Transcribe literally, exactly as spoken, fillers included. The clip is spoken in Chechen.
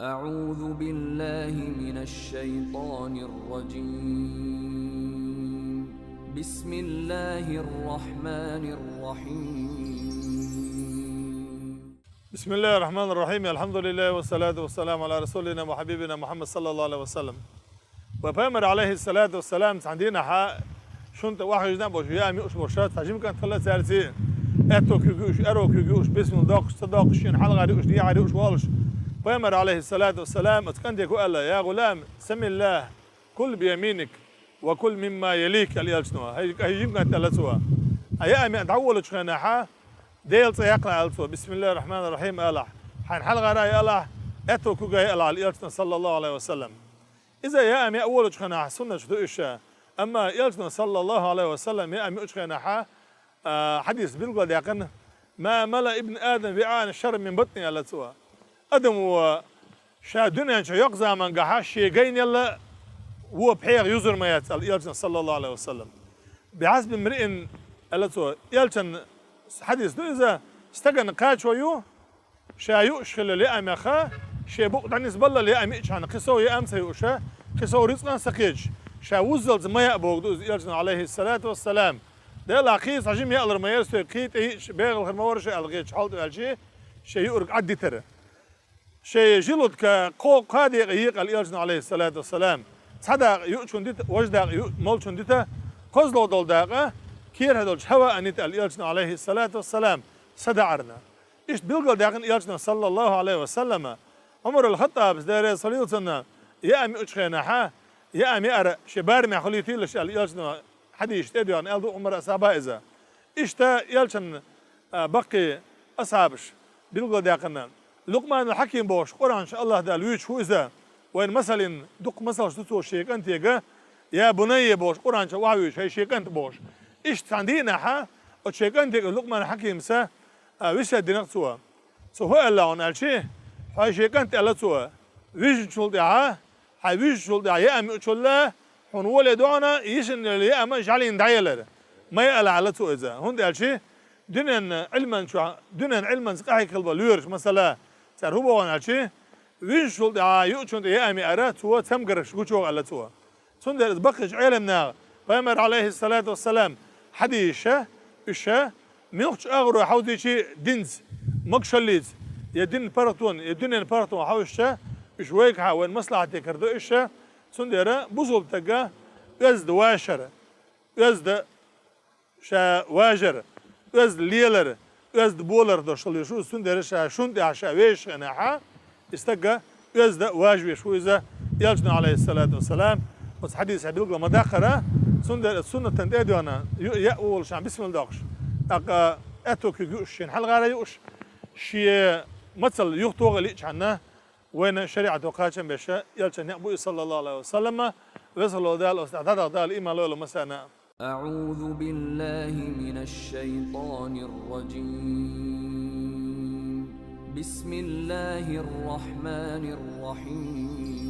أعوذ بالله من الشيطان الرجيم. بسم الله الرحمن الرحيم. بسم الله الرحمن الرحيم. الحمد لله والصلاة والسلام على رسولنا وحبيبنا محمد صلى الله عليه وسلم. Пайхамар, алейхи салату вассалам, цхьан дийнахьа шунта вахажна бош, я ами уш бош, цхьа жимкан тхала царци, этто куьгуш, эро куьгуш, бисмил докш, ца докш, шин хьалгари уш, дияри уш волш. Пайхамар, алейхи салату вассалам, ацкан деку Алла: «Я гулам, самилла, кул бияминик, ва кул мимма ялик», ал елчно. Хай, хай жимкан тхала цо. А я ами дӀаволуч хенахьа, Дела цӀе яккхина ал цо, «Бисмиллахир Рахманир Рахим» алахь. Хьайн хьалгара я алахь, этто куьга я алахь, ал елчно, саллаллаху алейхи ва саллам. Иза я ами а волуч хенахь суннаташ ду иша. Амма елчно, саллаллаху алейхи ва саллам, я ами уч хенахьа, а, хьадис билгал дякъан: «Ма мала ибн Адам виан шар мин батни», алла цо. Адам во ша дуьнен чу йоккха заман гахьа шен гайнелла во пхьегӀа юзур ма яц, ал елчно, саллаллаху алейхи ва саллам. «Бихьасби мриин», алла цо, елчан хьадис ду иза, стаган кхачо ю, ша юуш хилла леамеха, шен букъ дӀанис балла леамичхьана, кхисов яам ца юуша, кхисов рицкъан сакхеча, ша вуззалца ма яа богу ду иза, елчна, алейхи салату вассалам. Дела кхийца хьажим яалар ма яр сой, кхий тӀе йиъча, бегӀал хир ма вара шай алгъеча хьалтӀа ваьлчи, шен юург Ӏаддитара. Шей жилутка кхо кхадекъа екъал елчна, алейхи салату вассалам. Цхьа дакъа юучун дита, вож дакъа ю молчун дита, козло дол дакъа, керха долчу хӀава анита ал елчна, алейхи салату вассалам, садаӀарна. Ишт билгал дякъан елчна, саллаллаху алейхи ва саллама. Умар ал-Хаттаб, Дерез халил санна, я ами уч хенахьа, я ами ара, ши бармя хулитилаш ал елчна, хьадийш тӀедоьгӀна, аьлла ду Умар асхьаба иза. Иштта елчан, а, баккхий асхьабаш билгал дякъана. Лукъманул Хьаким бохуш, Къуръан чу Аллах Дала вуьйцуш ву иза. Вайн масалин дукха масалш ду цо шен кӀантега, я бунайя бохуш, Къуръан чу вахьа вуьйцуш, хӀай шен кӀант бохуш. Иштта цхьан дийнахьа, оцу шен кӀантега Лукъман Хьакимса, а, висет динарг цо. Цо хӀу аьлла хьуна аьлчи, хьай шен кӀант аьлла цо. Вижначул тӀаьхьа, хьайн вижначул тӀаьхьа яа миучулла, хьуна воле доӀана, йишиннел яа ма жӀалин дӀаялар. Ма яала хьала цо иза. ХӀунда аьлчи, дуьненна Ӏилман чохь, дуьненна Ӏилманца къахьегна хила бала лоьраш, масала, цара хӀу бохана аьлчи, вижначул тӀаьхьа юучун тӀе яа миара, цо цамгарш гучугӀа аьлла цо. Цундела иза баккхийчу Ӏеламнаха, пайхамар, алейхиссалату вассалам, хьадийша, уьша, муьлххачу агӀоро хьовзийчи динца, могушаллица, я динан паргӀатонна, я дуьненан паргӀатонна хьовсча, уьш вайгахьа вайн маслахьате кара до уьша, цундела бусулба стага оьзда вашар, оьзда ша важар, оьзда лелар, оьзда болар долуш хила везаш ву, цундела ша шун тӀехь ша вешаш хенахьа, и стага оьзда важа веш ву иза, элчано, алейхиссалату вассалам, оцу хьадисехь билгал ма даккхара, цундела суннатан тӀе а доьгӀна, ю-, яа волуш бисмилла доккхуш, тӀаккха аьтто куьг юуш, шен хьалгӀара юуш, шен мацалла юхатогӀа лиъчхьанна, вайна шариӀато кхачам беша, элчан некъ бу иза, саллаллаху алейхи ва саллама, везалла Дала оцу тӀехь дӀадахьа Дала иман лойла масана. أعوذ بالله من الشيطان الرجيم. بسم الله الرحمن الرحيم.